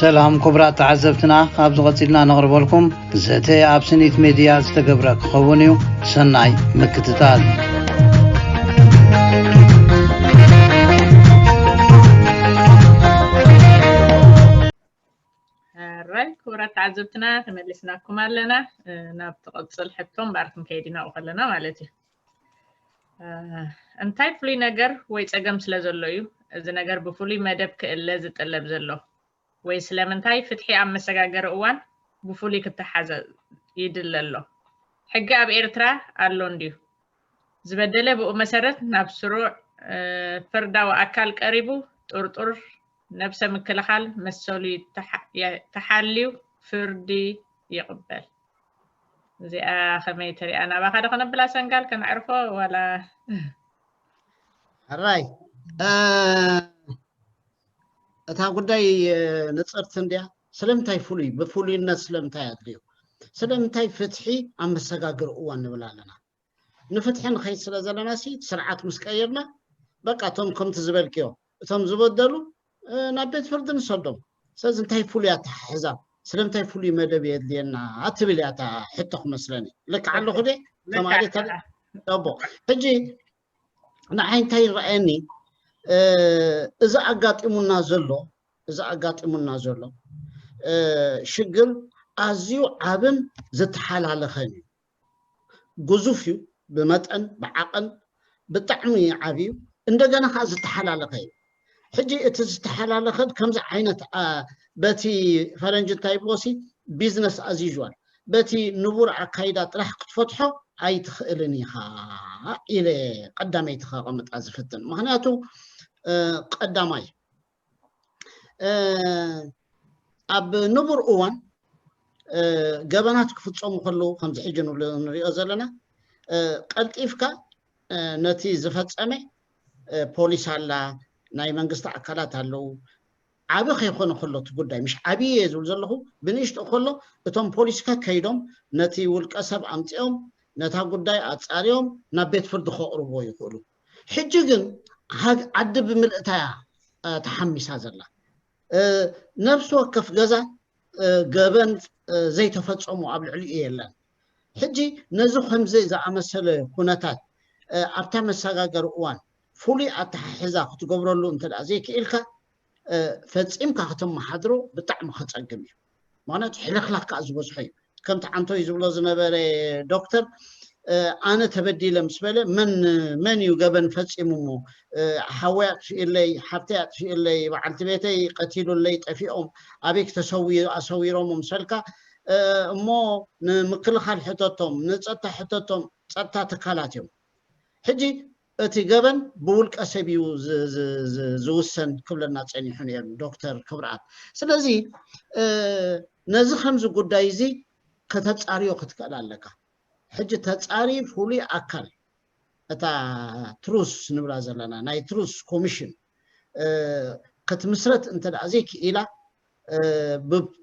ሰላም ክቡራት ተዓዘብትና፣ ካብዚ ቀጺልና ነቕርበልኩም ዘተ ኣብ ስኒት ሜድያ ዝተገብረ ክኸውን እዩ። ሰናይ ምክትታል። ሕራይ ክቡራት ተዓዘብትና፣ ተመሊስናኩም ኣለና። ናብ ትቕጽል ሕቶ እምበኣር ክንከይድ ኢና ኣብኡ ከለና ማለት እዩ። እንታይ ፍሉይ ነገር ወይ ጸገም ስለ ዘሎ እዩ እዚ ነገር ብፍሉይ መደብ ክእለ ዝጥለብ ዘሎ? ወይ ስለምንታይ ፍትሒ ኣብ መሰጋገሪ እዋን ብፍሉይ ክተሓዘ ይድለ ኣሎ? ሕጊ ኣብ ኤርትራ ኣሎ እንድዩ? ዝበደለ ብኡ መሰረት ናብ ስሩዕ ፍርዳዊ ኣካል ቀሪቡ ጥርጡር ነብሰ ምክልኻል መሰሉ ተሓልዩ ፍርዲ ይቕበል። እዚኣ ከመይ ትሪኣ? ናባኻ ዶ ከነብላ ሰንጋል ከነዕርፎ ዋላ? ሕራይ እታ ጉዳይ ንጽርቲ እንድያ። ስለምንታይ ፍሉይ ብፍሉይነት ስለምንታይ ኣድልዩ? ስለምንታይ ፍትሒ ኣብ መሰጋገሪ እዋን ንብል ኣለና? ንፍትሒ ንኸይድ ስለ ዘለና ሲ ስርዓት ምስ ቀይርና በቃ እቶም ከምቲ ዝበልክዮ እቶም ዝበደሉ ናብ ቤት ፍርዲ ንሰዶም። ስለዚ እንታይ ፍሉይ ኣተሓሕዛ ስለምንታይ ፍሉይ መደብ የድልየና ትብል እያ እታ ሕቶ ክመስለኒ። ልክዕ ኣለኹ ደ? ተማሪ ኣቦ ሕጂ ንዓይ እንታይ ይረኣየኒ እዚ ኣጋጢሙና ዘሎ እዚ ኣጋጢሙና ዘሎ ሽግር ኣዝዩ ዓብን ዝተሓላለኸን እዩ። ግዙፍ እዩ ብመጠን ብዓቐን ብጣዕሚ ዓብዩ እንደገና ከዓ ዝተሓላለኸ እዩ። ሕጂ እቲ ዝተሓላለኸ ከምዚ ዓይነት በቲ ፈረንጂ እንታይ ብሎሲ business as usual በቲ ንቡር ኣካይዳ ጥራሕ ክትፈትሖ ኣይትኽእልን ኢኻ ኢለ ቀዳመይቲ ከቐምጣ ዝፍትን። ምክንያቱ ቀዳማይ ኣብ ንቡር እዋን ገበናት ክፍፀሙ ከለዉ ከምዚ ሕጂ ንብሎ ንሪኦ ዘለና ቀልጢፍካ ነቲ ዝፈፀመ ፖሊስ ኣላ፣ ናይ መንግስቲ ኣካላት ኣለዉ። ዓቢ ከይኮነ ከሎ እቲ ጉዳይ ምሽ ዓቢ እየ ዝብል ዘለኹ ብንእሽቶ ከሎ እቶም ፖሊስካ ከይዶም ነቲ ውልቀ ሰብ ኣምፂኦም ነታ ጉዳይ ኣፃሪዮም ናብ ቤት ፍርዲ ከቕርብዎ ይኽእሉ። ሕጂ ግን ዓዲ ብምልእታ እያ ተሓሚሳ ዘላ። ነፍሲ ወከፍ ገዛ ገበን ዘይተፈፀሙ ኣብ ልዕሊኡ የለን። ሕጂ ነዚ ከምዚ ዝኣመሰለ ኩነታት ኣብታ መሰጋገሪ እዋን ፍሉይ ኣተሓሕዛ ክትገብረሉ እንተ ዘይክኢልካ ፈፂምካ ከተመሓድሮ ብጣዕሚ ከፀግም እዩ። ምክንያቱ ሕልኽላኽ ከዓ ዝበዝሖ እዩ። ከምቲ ዓንቶይ ዝብሎ ዝነበረ ዶክተር ኣነ ተበዲለ ምስ በለ መን መን እዩ ገበን ፈፂሙ እሞ ሓወይ ኣጥፊእለይ ሓብተይ ኣጥፊእለይ በዓልቲ ቤተይ ቀቲሉለይ ጠፊኦም ኣበይ ክተሰዊ ኣሰዊሮም ምሰልካ እሞ ንምክልኻል ሕተቶም ንፀጥታ ሕተቶም ፀጥታ ትካላት እዮም። ሕጂ እቲ ገበን ብውልቀ ሰብ እዩ ዝውሰን ክብለና ፀኒሑ ነይሩ ዶክተር ክብርኣብ። ስለዚ ነዚ ከምዚ ጉዳይ እዚ ከተፃርዮ ክትክእል ኣለካ። ሕጂ ተፃሪ ፍሉይ ኣካል እታ ትሩስ ንብላ ዘለና ናይ ትሩስ ኮሚሽን ክትምስረት እንተ ዘይክኢላ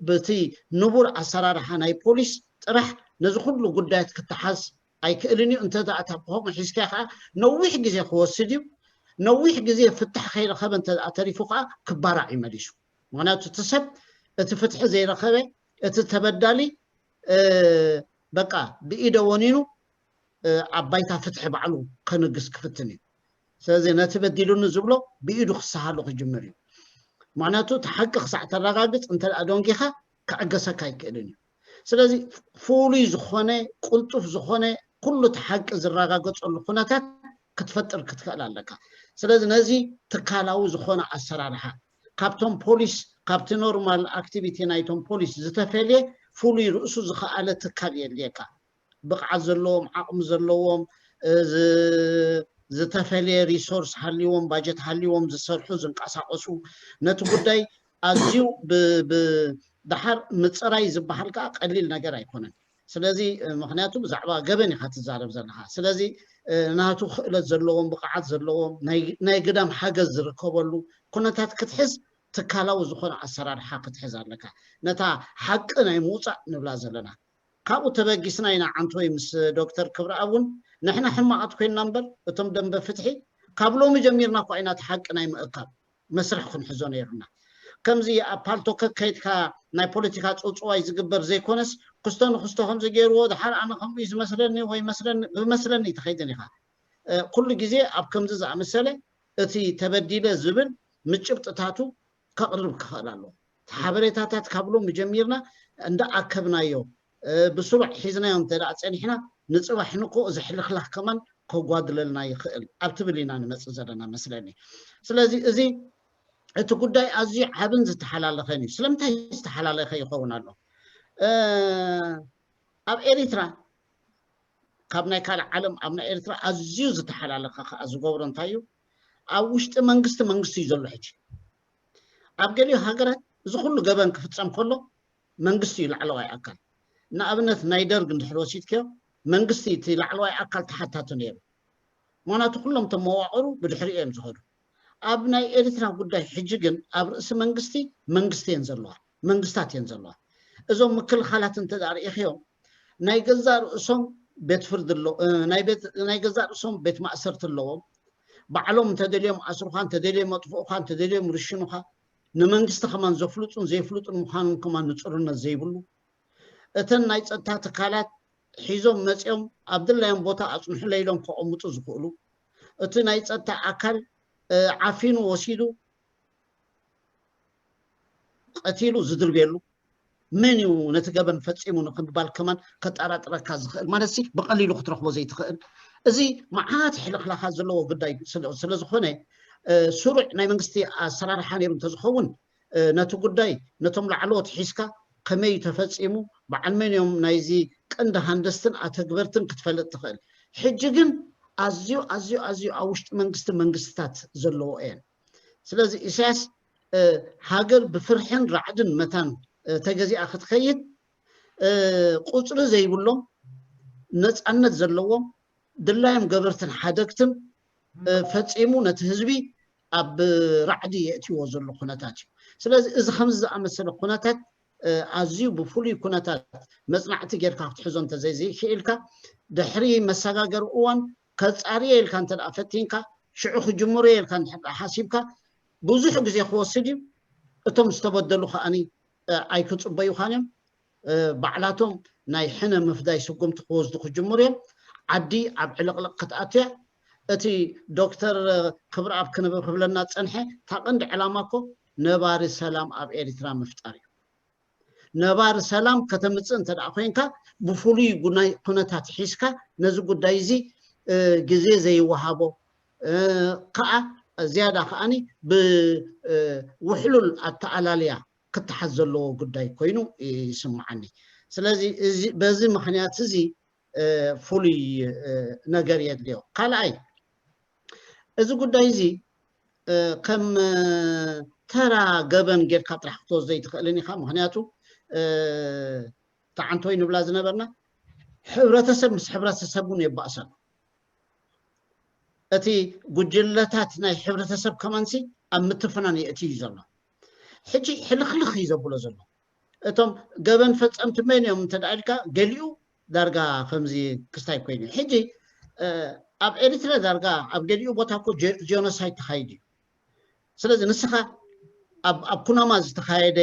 ብቲ ንቡር ኣሰራርሓ ናይ ፖሊስ ጥራሕ ነዚ ኩሉ ጉዳያት ክተሓዝ ኣይክእልን እዩ። እንተ ከምኡ ሒዝካ ከዓ ነዊሕ ግዜ ክወስድ እዩ። ነዊሕ ግዜ ፍታሕ ከይረኸበ እንተ ተሪፉ ከዓ ክባራዕ እዩ መሊሱ። ምክንያቱ እቲ ሰብ እቲ ፍትሒ ዘይረኸበ እቲ ተበዳሊ በቃ ብኢደ ወኒኑ ኣብ ባይታ ፍትሒ ባዕሉ ከንግስ ክፍትን እዩ። ስለዚ ነቲ በዲሉኒ ዝብሎ ብኢዱ ክሰሃሎ ክጅምር እዩ። ምክንያቱ እቲ ሓቂ ክሳዕ ተረጋግፅ እንተ ደንጊኻ ክዕገሰካ ኣይክእልን እዩ። ስለዚ ፍሉይ ዝኾነ ቅልጡፍ ዝኾነ ኩሉ እቲ ሓቂ ዝረጋገፀሉ ኩነታት ክትፈጥር ክትክእል ኣለካ። ስለዚ ነዚ ትካላዊ ዝኾነ ኣሰራርሓ ካብቶም ፖሊስ ካብቲ ኖርማል ኣክቲቪቲ ናይቶም ፖሊስ ዝተፈልየ ፍሉይ ርእሱ ዝኸኣለ ትካል የድልየካ። ብቕዓት ዘለዎም ዓቕሚ ዘለዎም ዝተፈለየ ሪሶርስ ሃልዎም ባጀት ሃልዎም ዝሰርሑ ዝንቀሳቀሱ ነቲ ጉዳይ ኣዝዩ ድሓር ምፅራይ ዝበሃል ከዓ ቀሊል ነገር ኣይኮነን። ስለዚ ምክንያቱ ብዛዕባ ገበን ኢካ ትዛረብ ዘለካ። ስለዚ ናቱ ክእለት ዘለዎም ብቕዓት ዘለዎም ናይ ግዳም ሓገዝ ዝርከበሉ ኩነታት ክትሕዝ ትካላዊ ዝኾነ ኣሰራርሓ ክትሕዝ ኣለካ። ነታ ሓቂ ናይ ምውፃእ ንብላ ዘለና ካብኡ ተበጊስና ኢና ዓንቶይ ምስ ዶክተር ክብረኣብ እውን ንሕና ሕማቓት ኮይንና እምበር እቶም ደንበ ፍትሒ ካብ ሎሚ ጀሚርና እኳ ኢና እቲ ሓቂ ናይ ምእካብ መስርሕ ክንሕዞ ነይሩና። ከምዚ ኣብ ፓልቶክ ከይድካ ናይ ፖለቲካ ጽውጽዋይ ዝግበር ዘይኮነስ፣ ክስቶ ንክስቶ ከምዚ ገይርዎ፣ ድሓር ኣነ ከምኡ እዩ ዝመስለኒ ወይ መስለኒ፣ ብመስለኒ ትኸይድን ኢኻ። ኩሉ ግዜ ኣብ ከምዚ ዝኣመሰለ እቲ ተበዲለ ዝብል ምጭብጥታቱ ከቕርብ ክኽእል ኣለዎ። ሓበሬታታት ካብ ሎሚ ጀሚርና እንዳኣከብናዮ፣ ብስሩዕ ሒዝናዮ እንተ ደኣ ጸኒሕና፣ ንጽባሕ ንኮ እዚ ሕልኽላኽ ከማን ከጓድለልና ይኽእል ኣብ ትብል ኢና ንመጽእ ዘለና መስለኒ። ስለዚ እዚ እቲ ጉዳይ ኣዝዩ ዓብን ዝተሓላለኸን እዩ። ስለምንታይ ዝተሓላለኸ ይኸውን ኣሎ? ኣብ ኤሪትራ፣ ካብ ናይ ካልእ ዓለም ኣብ ናይ ኤርትራ ኣዝዩ ዝተሓላለኸ ከኣ ዝገብሮ እንታይ እዩ? ኣብ ውሽጢ መንግስቲ መንግስቲ እዩ ዘሎ ሕጂ። ኣብ ገሊኡ ሃገራት እዚ ኩሉ ገበን ክፍጸም ከሎ መንግስቲ እዩ ላዕለዋይ ኣካል። ንኣብነት ናይ ደርግ እንድሕር ወሲድክዮ መንግስቲ እቲ ላዕለዋይ ኣካል ተሓታቲ ነይሩ። ምኽንያቱ ኩሎም እቶም መዋቕሩ ብድሕሪኡ እዮም ዝኸዱ። ኣብ ናይ ኤርትራ ጉዳይ ሕጂ ግን ኣብ ርእሲ መንግስቲ መንግስቲ እየን ዘለዋ፣ መንግስታት እየን ዘለዋ። እዞም ምክልኻላት እንተ ደኣ ርኢኽዮም ናይ ገዛእ ርእሶም ቤት ፍርዲ ኣለዎ፣ ናይ ገዛእ ርእሶም ቤት ማእሰርቲ ኣለዎም። ባዕሎም እንተደልዮም ኣስሩኻ፣ እንተደልዮም ኣጥፍኡኻ፣ እንተደልዮም ርሽኑኻ፣ ንመንግስቲ ከማን ዘፍልጡን ዘይፍልጡን ምዃኖም ከማን ንጽሩነት ዘይብሉ። እተን ናይ ጸጥታ ትካላት ሒዞም መጺኦም ኣብ ድላዮም ቦታ ኣጽንሑለይ ኢሎም ከቐምጡ ዝኽእሉ፣ እቲ ናይ ጸጥታ ኣካል ዓፊኑ ወሲዱ ቀቲሉ ዝድርብየሉ፣ መን እዩ ነቲ ገበን ፈጺሙ ንክባል ከማን ከጠራጥረካ ዝኽእል፣ ማለት ሲ ብቐሊሉ ክትረኽቦ ዘይትኽእል። እዚ መዓት ሕልኽላኻት ዘለዎ ጉዳይ ስለ ዝኾነ፣ ስሩዕ ናይ መንግስቲ ኣሰራርሓ ነይሩ እንተዝኸውን፣ ነቲ ጉዳይ ነቶም ላዕለዎት ሒዝካ ከመይ እዩ ተፈጺሙ፣ በዓል መን እዮም ናይዚ ቀንዲ ሃንደስትን ኣተግበርትን ክትፈልጥ ትኽእል። ሕጂ ግን ኣዝዩ ኣዝዩ ኣዝዩ ኣብ ውሽጢ መንግስቲ መንግስትታት ዘለዎ እየን። ስለዚ ኢሳያስ ሃገር ብፍርሕን ራዕድን መታን ተገዚኣ ክትከይድ፣ ቁጽሪ ዘይብሎም፣ ነጻነት ዘለዎም፣ ድላዮም ገበርትን ሓደግትን ፈጺሙ ነቲ ህዝቢ ኣብ ራዕዲ የእትይዎ ዘሎ ኩነታት እዩ። ስለዚ እዚ ከምዚ ዝኣመሰለ ኩነታት ኣዝዩ ብፍሉይ ኩነታት መጽናዕቲ ጌርካ ክትሕዞ እንተዘይዘይክኢልካ፣ ድሕሪ መሰጋገሪ እዋን ከጻርዮ ኢልካ እንተ ደኣ ፈቲንካ፣ ሽዑ ክጅምሮ ኢልካ እንድሕር ደኣ ሓሲብካ፣ ብዙሕ ግዜ ክወስድ እዩ። እቶም ዝተበደሉ ከኣኒ ኣይክጽበዩኻን እዮም። ባዕላቶም ናይ ሕነ ምፍዳይ ስጉምቲ ክወስዱ ክጅምሩ እዮም። ዓዲ ኣብ ዕልቕልቕ ክትኣቱ እያ። እቲ ዶክተር ክብረኣብ ክንብ ክብለና ዝጸንሐ እታ ቀንዲ ዕላማ እኮ ነባሪ ሰላም ኣብ ኤሪትራ ምፍጣር እዩ። ነባሪ ሰላም ከተምጽእ እንተ ደኣ ኮይንካ ብፍሉይ ጉናይ ኩነታት ሒዝካ ነዚ ጉዳይ እዚ ግዜ ዘይወሃቦ ከኣ ዝያዳ ከኣኒ ብውሕሉል ኣተኣላልያ ክተሓዝ ዘለዎ ጉዳይ ኮይኑ ይስምዓኒ። ስለዚ በዚ ምኽንያት እዚ ፍሉይ ነገር የድልዮ። ካልኣይ፣ እዚ ጉዳይ እዚ ከም ተራ ገበን ጌርካ ጥራሕ ክትወስዶ ኣይትኽእልን ኢኻ። ምኽንያቱ ተዓንቶይ ንብላ ዝነበርና፣ ሕብረተሰብ ምስ ሕብረተሰብ እውን የባእሰሉ። እቲ ጉጅለታት ናይ ሕብረተሰብ ከማንሲ ኣብ ምትፍናን የእትዩ ዘሎ። ሕጂ ሕልኽልኽ እዩ ዘብሎ ዘሎ። እቶም ገበን ፈጸምቲ መን እዮም እንተ ደኣ ኢልካ፣ ገሊኡ ዳርጋ ከምዚ ክስታይ ኮይኑ። ሕጂ ኣብ ኤሪትራ ዳርጋ ኣብ ገሊኡ ቦታ እኮ ጀኖሳይድ ተኻይዱ እዩ። ስለዚ ንስኻ ኣብ ኩናማ ዝተኻየደ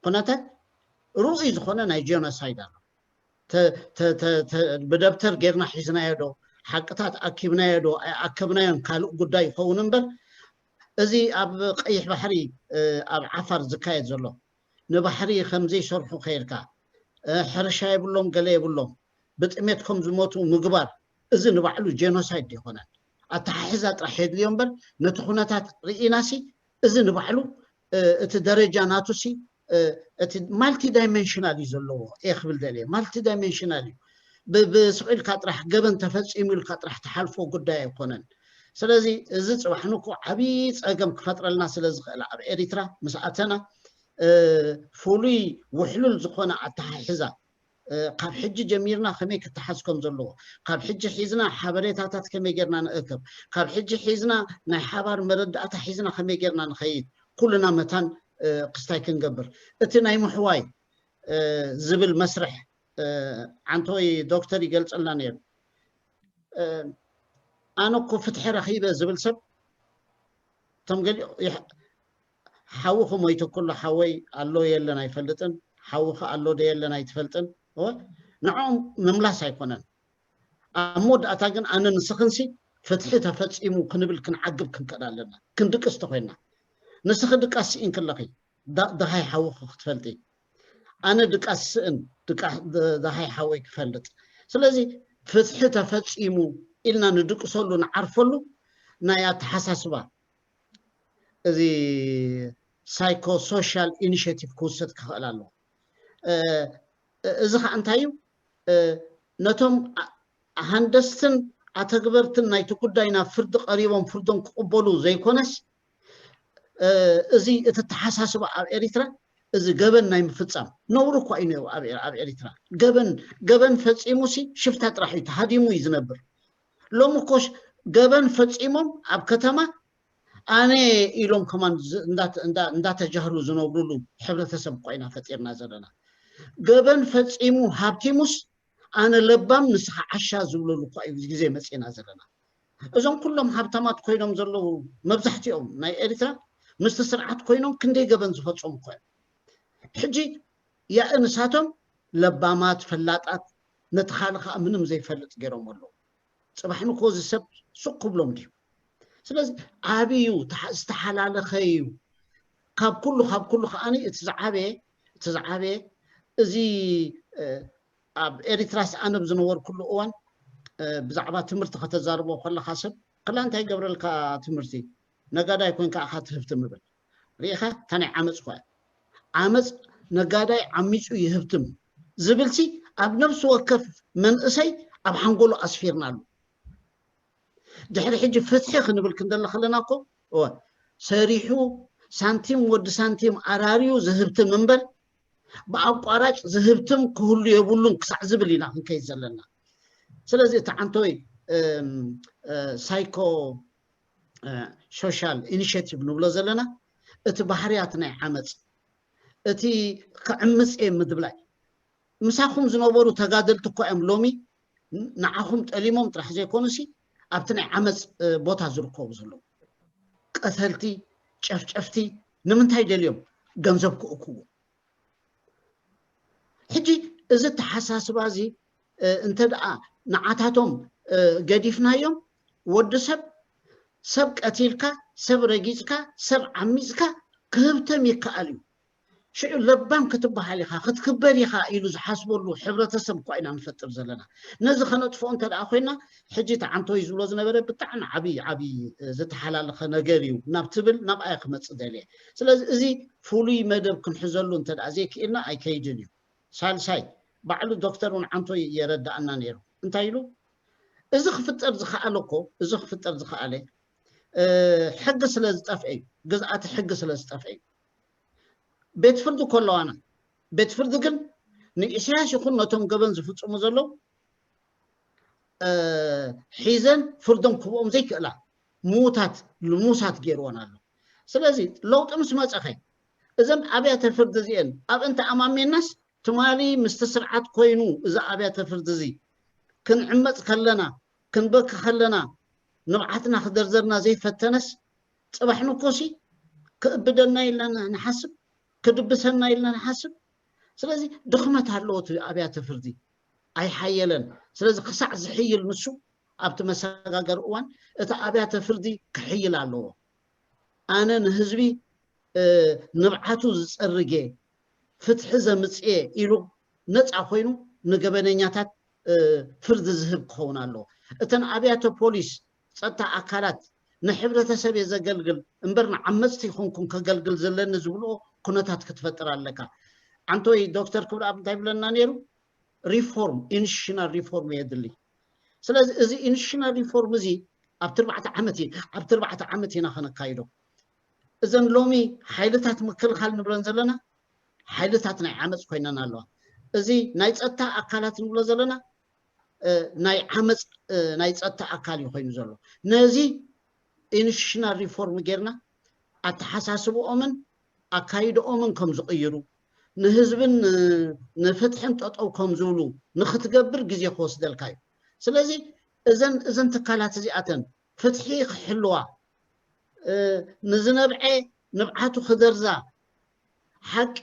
ኩነታት ርኡይ ዝኾነ ናይ ጀኖሳይድ ኣሎ። ብደብተር ጌርና ሒዝናዮ ዶ፣ ሓቅታት ኣኪብናዮ ዶ ኣይኣከብናዮን ካልእ ጉዳይ ይኸውን እምበር፣ እዚ ኣብ ቀይሕ ባሕሪ ኣብ ዓፋር ዝካየድ ዘሎ፣ ንባሕሪ ከም ዘይሰርሑ ከይርካ፣ ሕርሻ የብሎም፣ ገለ የብሎም፣ ብጥሜት ከም ዝሞቱ ምግባር፣ እዚ ንባዕሉ ጀኖሳይድ ይኾነን። ኣተሓሕዛ ጥራሕ የድልዮ እምበር፣ ነቲ ኩነታት ርኢናሲ፣ እዚ ንባዕሉ እቲ ደረጃ ናቱሲ እቲ ማልቲ ዳይሜንሽናል እዩ ዘለዎ እየ ክብል ደልየ። ማልቲ ዳይሜንሽናል እዩ። ብስቕ ኢልካ ጥራሕ ገበን ተፈጺሙ ኢልካ ጥራሕ ትሓልፎ ጉዳይ ኣይኮነን። ስለዚ እዚ ጽባሕ ንኮ ዓብዪ ጸገም ክፈጥረልና ስለ ዝኽእል ኣብ ኤሪትራ ምስ ኣተና ፍሉይ ውሕሉል ዝኾነ ኣተሓሕዛ ካብ ሕጂ ጀሚርና ከመይ ክተሓዝ ከም ዘለዎ፣ ካብ ሕጂ ሒዝና ሓበሬታታት ከመይ ጌርና ንእከብ፣ ካብ ሕጂ ሒዝና ናይ ሓባር መረዳእታ ሒዝና ከመይ ጌርና ንኸይድ፣ ኩልና መታን ክስታይ ክንገብር፣ እቲ ናይ ምሕዋይ ዝብል መስርሕ ዓንቶይ ዶክተር ይገልጸልና ነይሩ። ኣነ እኮ ፍትሒ ረኺበ ዝብል ሰብ፣ እቶም ገሊኡ ሓውኺ ሞይቱ ከሎ ሓወይ ኣሎ የለን ኣይፈልጥን፣ ሓውኺ ኣሎ ዶ የለን ኣይትፈልጥን። እወ፣ ንዕኦም ምምላስ ኣይኮነን። ኣብ መወዳእታ ግን ኣነ ንስኽንሲ ፍትሒ ተፈጺሙ ክንብል ክንዓግብ ክንክእል ኣለና። ክንድቅስ ተኾይንና፣ ንስኺ ድቃስ ስኢንኪ ኣለኺ፣ ዳ- ደሃይ ሓውኺ ክትፈልጢ፣ ኣነ ድቃስ ስእን ድቃ- ደ- ደሃይ ሓወይ ክፈልጥ። ስለዚ ፍትሒ ተፈጺሙ ኢልና ንድቅሰሉ ንዓርፈሉ ናይ ኣተሓሳስባ እዚ ሳይኮሶሻል ኢኒሽቲቭ ክውሰድ ክኽእል ኣለዎ። እዚ ከዓ እንታይ እዩ? ነቶም ሃንደስትን ኣተግበርትን ናይቲ ጉዳይ ናብ ፍርዲ ቀሪቦም ፍርዶም ክቕበሉ ዘይኮነስ፣ እዚ እቲ ተሓሳስባ ኣብ ኤሪትራ እዚ ገበን ናይ ምፍጻም ነውሪ እኳ እዩ ነይሩ። ኣብ ኤሪትራ ገበን ገበን ፈጺሙ ሲ ሽፍታ ጥራሕ እዩ ተሃዲሙ እዩ ዝነብር። ሎም እኮ ገበን ፈጺሞም ኣብ ከተማ ኣነ ኢሎም ከማን እንዳተጃህሩ ዝነብሩሉ ሕብረተሰብ እኳ ኢና ፈጢርና ዘለና። ገበን ፈጺሙ ሃብቲሙስ ኣነ ለባም ንስኻ ዓሻ ዝብለሉ እኳ እዩ ግዜ መጺና ዘለና። እዞም ኩሎም ሃብታማት ኮይኖም ዘለዉ መብዛሕትኦም ናይ ኤሪትራ ምስቲ ስርዓት ኮይኖም ክንደይ ገበን ዝፈጸሙ እኳ እዮም። ሕጂ ያእ ንሳቶም ለባማት ፈላጣት ነቲ ካልእ ከዓ ምንም ዘይፈልጥ ገይሮም ኣለዉ። ጽባሕ ንኮ እዚ ሰብ ሱቅ ክብሎም ድዩ? ስለዚ ዓብዩ ዝተሓላለኸ እዩ። ካብ ኩሉ ካብ ኩሉ ከዓኒ እቲ ዝዓበየ እቲ ዝዓበየ እዚ ኣብ ኤሪትራስ ኣነ ብዝነበርኩሉ እዋን ብዛዕባ ትምህርቲ ከተዛርቦ ከለካ ሰብ ክላ እንታይ ገብረልካ ትምህርቲ ነጋዳይ ኮንካ ኣኻ ትህብትም ይብል። ርኢኻ እታ ናይ ዓመፅ ኮ ዓመፅ ነጋዳይ ዓሚፁ ይህብትም ዝብልሲ ኣብ ነብሲ ወከፍ መንእሰይ ኣብ ሓንጎሉ ኣስፊርናሉ። ድሕሪ ሕጂ ፍትሒ ክንብል ክንደለ ከለና እኮ እወ ሰሪሑ ሳንቲም ወዲ ሳንቲም ኣራርዩ ዝህብትም እምበር ብኣቋራጭ ዝህብትም ክህሉ የብሉን ክሳዕ ዝብል ኢና ክንከይድ ዘለና። ስለዚ እቲ ዓንቶይ ሳይኮ ሶሻል ኢኒሽቲቭ ንብሎ ዘለና እቲ ባህርያት ናይ ዓመፅ እቲ ክዕምፅ እየ ምድብላይ ምሳኹም ዝነበሩ ተጋደልቲ እኮ እዮም ሎሚ ንዓኹም ጠሊሞም ጥራሕ ዘይኮኑሲ ኣብቲ ናይ ዓመፅ ቦታ ዝርከቡ ዘለዉ ቀተልቲ ጨፍጨፍቲ ንምንታይ ደልዮም ገንዘብ ክእክቡ። ሕጂ እዚ ተሓሳስባ እዚ እንተ ደኣ ንዓታቶም ገዲፍናዮም ወዲ ሰብ ሰብ ቀቲልካ ሰብ ረጊፅካ ሰብ ዓሚፅካ ክህብተም ይከኣል እዩ። ሽዑ ለባም ክትበሃል ኢኻ ክትክበር ኢኻ ኢሉ ዝሓስበሉ ሕብረተሰብ እኳ ኢና ንፈጥር ዘለና። ነዚ ከነጥፍኦ እንተ ደኣ ኮይና ሕጂ እቲ ዓንቶይ ዝብሎ ዝነበረ ብጣዕሚ ዓብዪ ዓብዪ ዝተሓላለኸ ነገር እዩ ናብ ትብል ናብኣ ክመፅእ ደልየ። ስለዚ እዚ ፍሉይ መደብ ክንሕዘሉ እንተ ደኣ ዘይክኢልና ኣይከይድን እዩ። ሳልሳይ ባዕሉ ዶክተር እውን ዓንቶይ የረዳእና ነይሩ። እንታይ ኢሉ? እዚ ክፍጠር ዝኸኣለ እኮ እዚ ክፍጠር ዝኸኣለ ሕጊ ስለ ዝጠፍአ እዩ። ግዝኣቲ ሕጊ ስለ ዝጠፍአ እዩ። ቤት ፍርዲ እኮ ኣለዋና። ቤት ፍርዲ ግን ንኢሳያስ ይኹን ነቶም ገበን ዝፍፅሙ ዘለዉ ሒዘን ፍርዶም ክብኦም ዘይክእላ ምዉታት ልሙሳት ገይርዎን ኣሎ። ስለዚ ለውጢ ምስ መፀኸ እዘን ኣብያተ ፍርዲ እዚአን ኣብ እንተ ኣማሜናስ ትማሊ ምስቲ ስርዓት ኮይኑ እዚ ኣብያተ ፍርዲ እዚ ክንዕመፅ ከለና ክንበኪ ከለና ንብዓትና ክደርዘርና ዘይፈተነስ ፅባሕ ንኮሲ ክእብደና ኢልና ንሓስብ ክድብሰና ኢልና ንሓስብ። ስለዚ ድኽመት ኣለዎ እቲ ኣብያተ ፍርዲ ኣይሓየለን። ስለዚ ክሳዕ ዝሕይል ንሱ ኣብቲ መሰጋገሪ እዋን እቲ ኣብያተ ፍርዲ ክሕይል ኣለዎ። ኣነ ንህዝቢ ንብዓቱ ዝፀርግ እየ ፍትሒ ዘምፅእ እየ ኢሉ ነፃ ኮይኑ ንገበነኛታት ፍርዲ ዝህብ ክኸውን ኣለዎ። እተን ኣብያተ ፖሊስ ፀጥታ ኣካላት ንሕብረተሰብ እየ ዘገልግል እምበር ንዓመፅቲ ይኹንኩም ከገልግል ዘለኒ ዝብልኦ ኩነታት ክትፈጥር ኣለካ። ዓንቶይ ዶክተር ክብረኣብ እንታይ ይብለና ነይሩ? ሪፎርም ኢንስቲቱሽናል ሪፎርም የድሊ። ስለዚ እዚ ኢንስቲቱሽናል ሪፎርም እዚ ኣብቲ ኣርባዕተ ዓመት ኣብቲ ኣርባዕተ ዓመት ኢና ከነካይዶ። እዘን ሎሚ ሓይልታት ምክልኻል ንብለን ዘለና ሓይልታት ናይ ዓመፅ ኮይነን ኣለዋ። እዚ ናይ ፀጥታ ኣካላት ንብሎ ዘለና ናይ ዓመፅ ናይ ፀጥታ ኣካል እዩ ኮይኑ ዘሎ። ነዚ ኢንስቲቱሽናል ሪፎርም ጌርና ኣተሓሳስብኦምን ኣካይድኦምን ከም ዝቕይሩ ንህዝብን ንፍትሕን ጠጠው ከም ዝብሉ ንክትገብር ግዜ ክወስደልካ እዩ። ስለዚ እዘን እዘን ትካላት እዚኣተን ፍትሒ ክሕልዋ ንዝነብዐ ንብዓቱ ክደርዛ፣ ሓቂ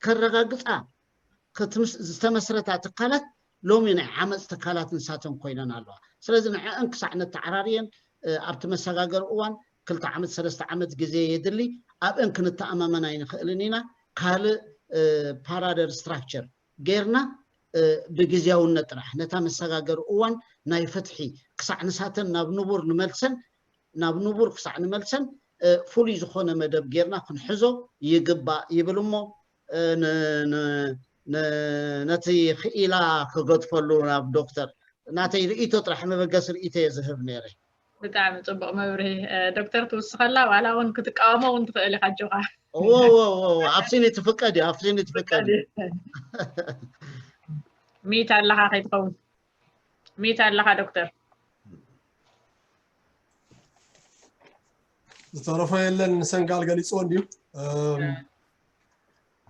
ከረጋግጻ ዝተመስረታ ትካላት ሎሚ ናይ ዓመፅ ትካላት ንሳተን ኮይነን ኣለዋ። ስለዚ ንዕአን ክሳዕ ነተዓራርየን ኣብቲ መሰጋገሪ እዋን ክልተ ዓመት ሰለስተ ዓመት ግዜ የድሊ። ኣብአን ክንተኣማመን ኣይንኽእልን ኢና። ካልእ ፓራለል ስትራክቸር ጌርና ብግዜያውነት ጥራሕ ነታ መሰጋገሪ እዋን ናይ ፍትሒ ክሳዕ ንሳተን ናብ ንቡር ንመልሰን ናብ ንቡር ክሳዕ ንመልሰን ፍሉይ ዝኾነ መደብ ጌርና ክንሕዞ ይግባእ ይብል እሞ ነቲ ክኢላ ክገድፈሉ ናብ ዶክተር ናተይ ርእይቶ ጥራሕ መበገሲ ርእይቶ እየ ዝህብ ነይረ። ብጣዕሚ ፅቡቅ መብርሂ ዶክተር ትውስኸላ ዋላ እውን ክትቃወሞ እውን ትኽእል ኢኻ ኣጆኻ። ኣብሲኒ ትፍቀድ እዩ ኣብሲኒ ትፍቀድ እዩ። ሚት ኣለኻ ከይትኸውን ሚት ኣለኻ ዶክተር። ዝተረፈ የለን ንሰንጋል ገሊፅዎ እንድዩ።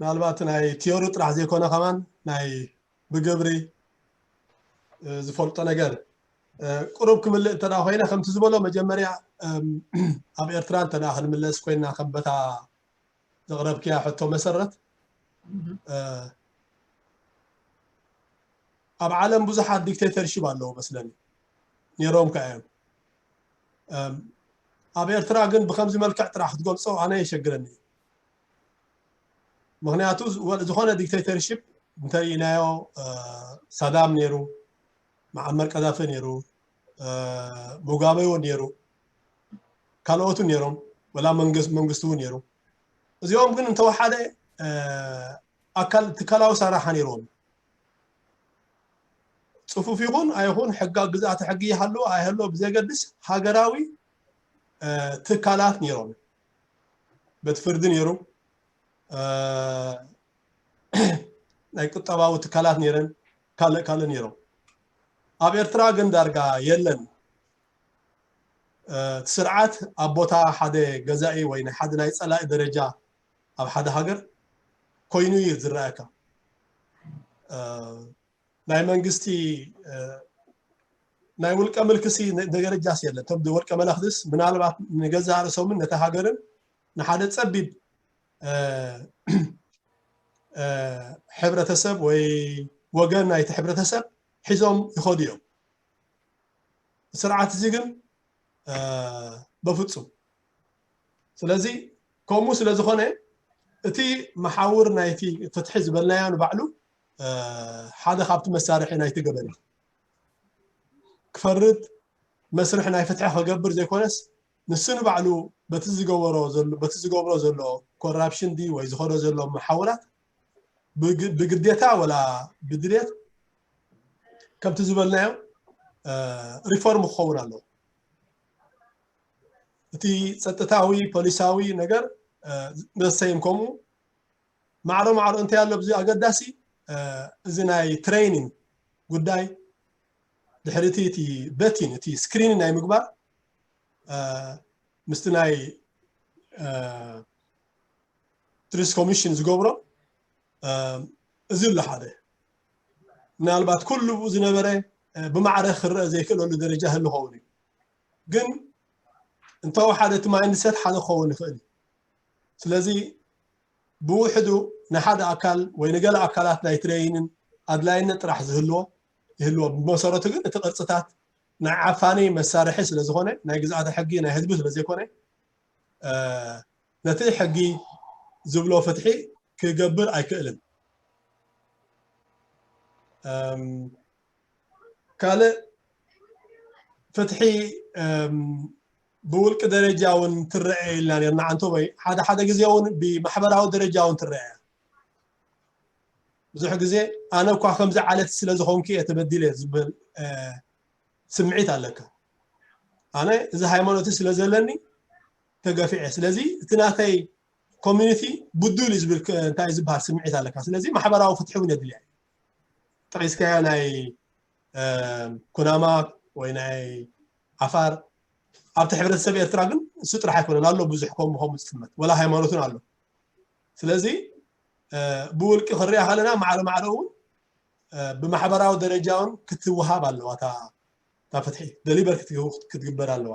ምናልባት ናይ ቲዮሪ ጥራሕ ዘይኮነ ከማን ናይ ብግብሪ ዝፈልጦ ነገር ቁሩብ ክምልእ እንተ ኮይነ ከምቲ ዝበሎ መጀመርያ ኣብ ኤርትራ እንተ ክንምለስ ኮይና ከም በታ ዘቕረብክያ ሕቶ መሰረት ኣብ ዓለም ብዙሓት ዲክቴተርሺፕ ኣለዉ መስለኒ ነይሮም ከ እዮም ኣብ ኤርትራ ግን ብከምዚ መልክዕ ጥራሕ ክትገልጾ ኣነ የሸግረኒ ምክንያቱ ዝኾነ ዲክቴተርሺፕ እንተርኢናዮ ሳዳም ነይሩ መዓመር ቀዛፊ ነይሩ ሙጋበ እውን ነይሩ ካልኦቱ ነይሮም ወላ መንግስቲ እውን ነይሩ እዚኦም ግን እንተወሓደ ኣካል ትካላዊ ሰራሓ ነይርዎም ጽፉፍ ይኹን ኣይኹን ሕጋ ግዝኣተ ሕጊ ይሃሉ ኣይሃሉ ብዘገድስ ሃገራዊ ትካላት ነይሮም ቤት ፍርዲ ነይሩ ናይ ቁጠባዊ ትካላት ነይረን ካልእ ካልእ ነይሮም ኣብ ኤርትራ ግን ዳርጋ የለን እቲ ስርዓት ኣብ ቦታ ሓደ ገዛኢ ወይ ናይ ሓደ ናይ ፀላኢ ደረጃ ኣብ ሓደ ሃገር ኮይኑ እዩ ዝረኣየካ ናይ መንግስቲ ናይ ውልቀ ምልክሲ ደረጃስ የለን እቶም ውልቀ መላክትስ ምናልባት ንገዛእ ርእሶምን ነቲ ሃገርን ንሓደ ፀቢብ ሕብረተሰብ ወይ ወገን ናይቲ ሕብረተሰብ ሒዞም ይኸዱ እዮም ስርዓት እዚ ግን በፍፁም ስለዚ ከምኡ ስለ ዝኾነ እቲ መሓውር ናይቲ ፍትሒ ዝበልናዮ ንባዕሉ ሓደ ካብቲ መሳርሒ ናይቲ ገበን ክፈርድ መስርሒ ናይ ፍትሒ ክገብር ዘይኮነስ ንሱ ንባዕሉ በቲ ዝገበሮ በቲ ዝገብሮ ዘሎ ኮራፕሽን ዲ ወይ ዝኾነ ዘሎ መሓውራት ብግዴታ ወላ ብድሌት ከምቲ ዝበልናዮ ሪፎርም ክኸውን ኣለዎ እቲ ፀጥታዊ ፖሊሳዊ ነገር መሰይም ከምኡ ማዕሮ ማዕሮ እንታይ ኣሎ ብዙ ኣገዳሲ እዚ ናይ ትሬኒንግ ጉዳይ ድሕሪ እቲ በቲን እቲ ስክሪን ናይ ምግባር ምስቲ ናይ ትሪስ ኮሚሽን ዝገብሮ እዚ ኣሎ ሓደ ምናልባት ኩሉ ዝነበረ ብማዕረ ክረአ ዘይክእለሉ ደረጃ ህሉ ኸውን እዩ ግን እንተወሓደ እቲ ማይንድሰት ሓደ ክኸውን ይኽእል እዩ ስለዚ ብውሕዱ ንሓደ ኣካል ወይ ንገለ ኣካላት ናይ ትሬይንን ኣድላይነት ጥራሕ ዝህልዎ ይህልዎ ብመሰረቱ ግን እቲ ቅርፅታት ናይ ዓፋኒ መሳርሒ ስለ ዝኾነ ናይ ግዝኣተ ሕጊ ናይ ህዝቢ ስለ ዘይኮነ ነቲ ሕጊ ዝብሎ ፍትሒ ክገብር ኣይክእልን ካልእ ፍትሒ ብውልቂ ደረጃ እውን ትረአ ኢልና ነርና ዓንቶ ወይ ሓደ ሓደ ግዜ እውን ብማሕበራዊ ደረጃ እውን ትረአ ብዙሕ ግዜ ኣነ እኳ ከምዚ ዓለት ስለ ዝኾንኩ እየ ተበዲለ ዝብል ስምዒት ኣለካ ኣነ እዚ ሃይማኖት ስለ ዘለኒ ተገፊዐ ስለዚ እቲ ናተይ ኮሚኒቲ ብዱል እዩ ዝብል እንታይ ዝበሃል ስምዒት ኣለካ ስለዚ ማሕበራዊ ፍትሒ እውን የድልያ ጠቂስካዮ ናይ ኩናማ ወይ ናይ ዓፋር ኣብቲ ሕብረተሰብ ኤርትራ ግን እሱ ጥራሕ ኣይኮነን ኣሎ ብዙሕ ከምኡ ከምኡ ዝጥመት ወላ ሃይማኖትን ኣሎ ስለዚ ብውልቂ ክሪኣ ከለና ማዕረ ማዕረ እውን ብማሕበራዊ ደረጃ እውን ክትወሃብ ኣለዋ እታ ፍትሒ ደሊቨር ክትግበር ኣለዋ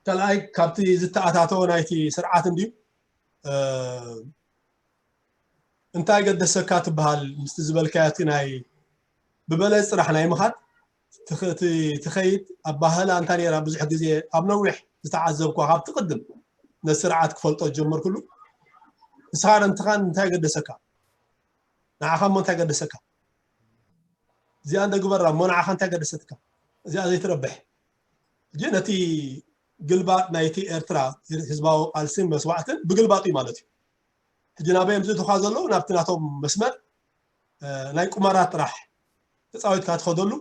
ካልኣይ ካብቲ ዝተኣታተወ ናይቲ ስርዓት እንድዩ እንታይ ገደሰካ ትበሃል ምስቲ ዝበልካዮ እቲ ናይ ብበለፅ ጥራሕ ናይ ምኻድ ትኸይድ ኣባህላ እንታ ነራ ብዙሕ ግዜ ካብ ነዊሕ ዝተዓዘብኳ ካብቲ ቅድም ነቲ ስርዓት ክፈልጦ ዝጀመርኩሉ ንስኻ ንትኻን እንታይ ገደሰካ ንዓኻ እሞ እንታይ ገደሰካ እዚኣ እንደግበራ እሞ ንዓኻ እንታይ ገደሰትካ እዚኣ ዘይትረብሕ ሕጂ ነቲ ግልባጥ ናይቲ ኤርትራ ህዝባዊ ቃልስን መስዋዕትን ብግልባጥ እዩ ማለት እዩ ሕጂ ናበይ እዮም ዝእትኻ ዘለዉ ናብቲ ናቶም መስመር ናይ ቁማራት ጥራሕ ተፃዊትካ ትኸደሉ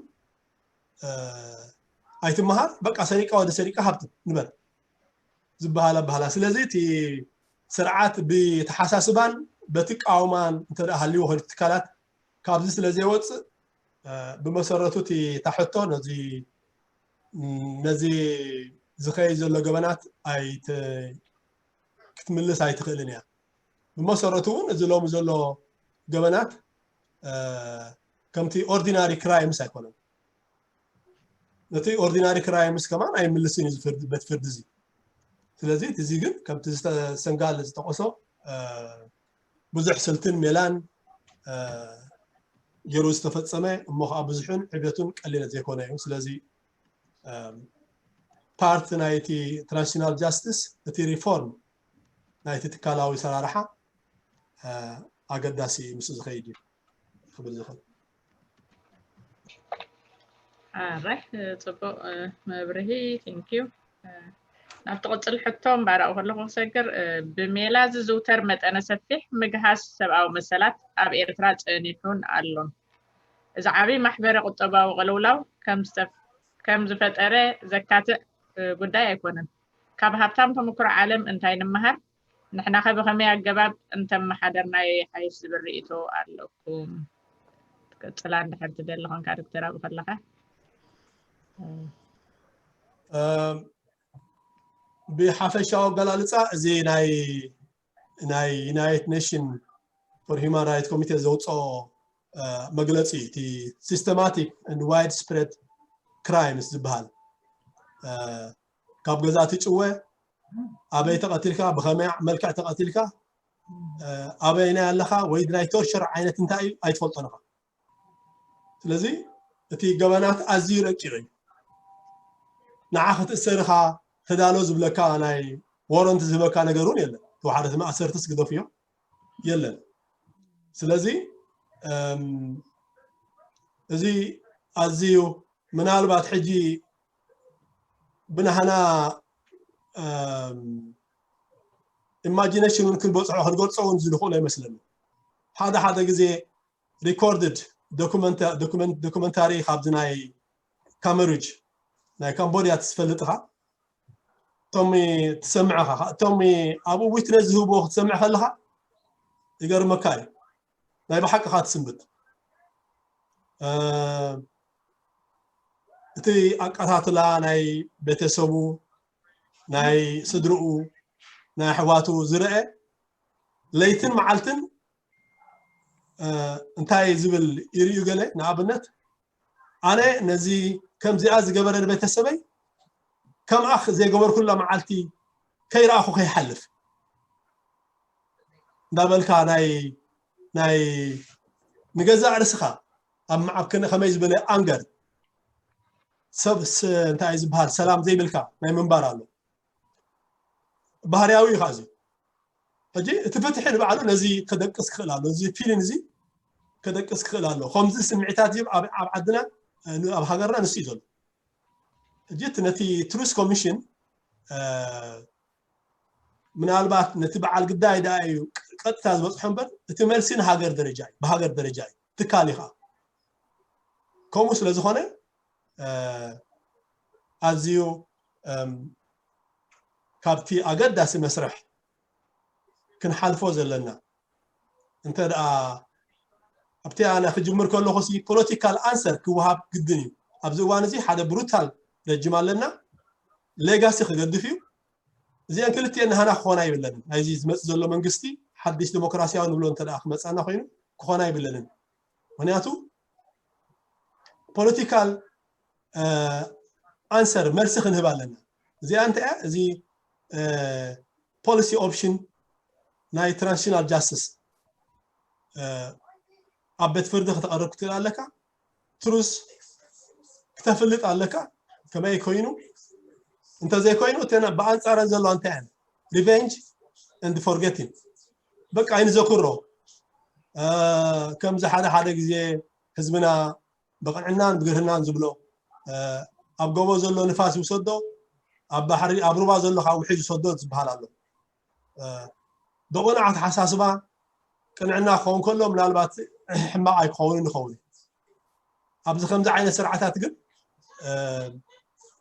ኣይትመሃር በቃ ሰሪቃ ወደ ሰሪቃ ሃብትም ንበል ዝበሃል ኣባህላ ስለዚ እቲ ስርዓት ብተሓሳስባን በቲ ቃውማን እንተ ሃልዎ ትካላት ካብዚ ስለ ዘይወፅእ ብመሰረቱ እቲ ታሕቶ ነዚ ነዚ ዝኸይ ዘሎ ገበናት ኣይት ክትምልስ ኣይትኽእልን እያ ብመሰረቱ እውን እዚ ሎሚ ዘሎ ገበናት ከምቲ ኦርዲናሪ ክራይምስ ኣይኮነን ነቲ ኦርዲናሪ ክራይምስ ከማን ኣይምልስን እዩ በቲ ፍርዲ እዚ ስለዚ እዚ ግን ከምቲ ዝተሰንጋል ዝጠቀሶ ብዙሕ ስልትን ሜላን ገይሩ ዝተፈፀመ እሞ ከዓ ብዙሕን ዕብየቱን ቀሊል ዘይኮነ እዩ ስለዚ ፓርት ናይቲ ትራንዚሽናል ጃስቲስ እቲ ሪፎርም ናይቲ ትካላዊ ሰራርሓ ኣገዳሲ ምስ ዝኸይድ እዩ ክብል ዝኽእል ኣረ ፅቡቅ መብርሂ ቴንኪዩ ናብቲ ቅፅል ሕቶ እምባራኡ ከለኹ ክሰግር ብሜላ ዝዝውተር መጠነ ሰፊሕ ምግሃስ ሰብኣዊ መሰላት ኣብ ኤርትራ ፀኒሑን ኣሎን እዚ ዓብዪ ማሕበረ ቁጠባዊ ቅልውላው ከም ዝፈጠረ ዘካትዕ ጉዳይ ኣይኮነን። ካብ ሃብታም ተመክሮ ዓለም እንታይ ንምሃር? ንሕናኸ ብኸመይ ኣገባብ እንተመሓደርናዮ ይሓይሽ ዝብል ርእይቶ ኣለኩም? ትቅጽላ እንድሕር ትደሊ ኮንካ ዶክተር ኣብኡ ከለኻ። ብሓፈሻዊ ኣገላልፃ እዚ ናይ ናይ ዩናይትድ ኔሽን ፎር ሂማን ራይት ኮሚቴ ዘውፅኦ መግለፂ እቲ ሲስተማቲክ ዋይድ ስፕሬድ ክራይምስ ዝበሃል ካብ ገዛ ትጭወ ኣበይ ተቐቲልካ ብኸመይ መልክዕ ተቐቲልካ ኣበይ ናይ ኣለኻ ወይ ናይ ቶርቸር ዓይነት እንታይ እዩ ኣይትፈልጦ ነኻ ስለዚ እቲ ገበናት ኣዝዩ ረቂቕ እዩ ንዓ ክትእሰር ኢኻ ተዳሎ ዝብለካ ናይ ወረንት ዝህበካ ነገር እውን የለን ተዋሓደ እቲ ማእሰርትስ ግደፍዮ የለን ስለዚ እዚ ኣዝዩ ምናልባት ሕጂ ብናህና ኢማጂነሽን እውን ክንበፅሖ ክንገልፆ እውን ዝንኽእሎ ይመስለኒ ሓደ ሓደ ግዜ ሪኮርድድ ዶኩመንታሪ ካብዚ ናይ ካመሩጅ ናይ ካምቦድያ ትስፈልጥኻ እቶም ትሰምዕኻ እቶም ኣብኡ ዊትነስ ዝህብዎ ክትሰምዕ ከለኻ ይገርመካ እዩ ናይ ብሓቅኻ ትስንብት እቲ ኣቀታትላ ናይ ቤተሰቡ ናይ ስድርኡ ናይ ኣሕዋቱ ዝረአ ለይትን መዓልትን እንታይ ዝብል ይርእዩ ገለ ንኣብነት ኣነ ነዚ ከምዚኣ ዝገበረ ንቤተሰበይ ከምኣ ዘይገበርኩላ መዓልቲ ከይረኣኹ ከይሓልፍ እንዳበልካ ናይ ናይ ንገዛእ ርእስኻ ኣብ መዓብ ከመይ ዝበለ ኣንገር ሰብ እንታይ ዝበሃል ሰላም ዘይብልካ ናይ ምንባር ኣሎ ባህርያዊ እዩ እዚ ሕጂ እቲ ፍትሒ ንባዕሉ ነዚ ከደቅስ ክኽእል ኣሎ እዚ ፊሊን እዚ ከደቅስ ክኽእል ኣሎ ከምዚ ስምዒታት እዩ ኣብ ዓድና ኣብ ሃገርና ንሱ እዩ ዘሎ ሕጂ ነቲ ትሩስ ኮሚሽን ምናልባት ነቲ በዓል ግዳይ ደኣ እዩ ቀጥታ ዝበፅሖ እምበር እቲ መልሲ ንሃገር ደረጃ እዩ ብሃገር ደረጃ እዩ ትካል እዩ ከዓ ከምኡ ስለ ዝኾነ ኣዝዩ ካብቲ ኣገዳሲ መስርሕ ክንሓልፎ ዘለና እንተ ደኣ ኣብቲ ኣነ ክጅምር ከለኹ ሲ ፖለቲካል ኣንሰር ክወሃብ ግድን እዩ ኣብዚ እዋን እዚ ሓደ ብሩታል ረጅም ኣለና ሌጋሲ ክገድፍ እዩ እዚአን ክልቲኤን ንሃና ክኾና ይብለንን ናይዚ ዝመፅእ ዘሎ መንግስቲ ሓድሽ ዲሞክራሲያዊ ንብሎ እንተ ክመፃና ኮይኑ ክኾና ይብለንን ምክንያቱ ፖለቲካል ኣንሰር መልሲ ክንህብ ኣለና እዚኣ እንታይ እያ? እዚ policy option ናይ transitional justice ኣብ ቤት ፍርዲ ክተቐርብ ክትኽእል ኣለካ። ትሩስ ክተፍልጥ ኣለካ። ከመይ ኮይኑ? እንተዘይኮይኑ እተን ብኣንፃረን ዘሎ እንታይ እየን? Revenge and forgetting። በቃ ኣይንዘክሮ። ከምዚ ሓደ ሓደ ግዜ ህዝብና ብቕንዕናን ብግርህናን ዝብሎ ኣብ ጎቦ ዘሎ ንፋስ ይውሰዶ፣ ኣብ ባሕሪ ኣብ ሩባ ዘሎ ካብ ውሒ ዝሰዶ ዝበሃል ኣሎ። ብቕኑዕ ኣተሓሳስባ ቅንዕና ክኸውን ከሎ ምናልባት ሕማቕ ኣይክኸውን ይኸውን። ኣብዚ ከምዚ ዓይነት ስርዓታት ግን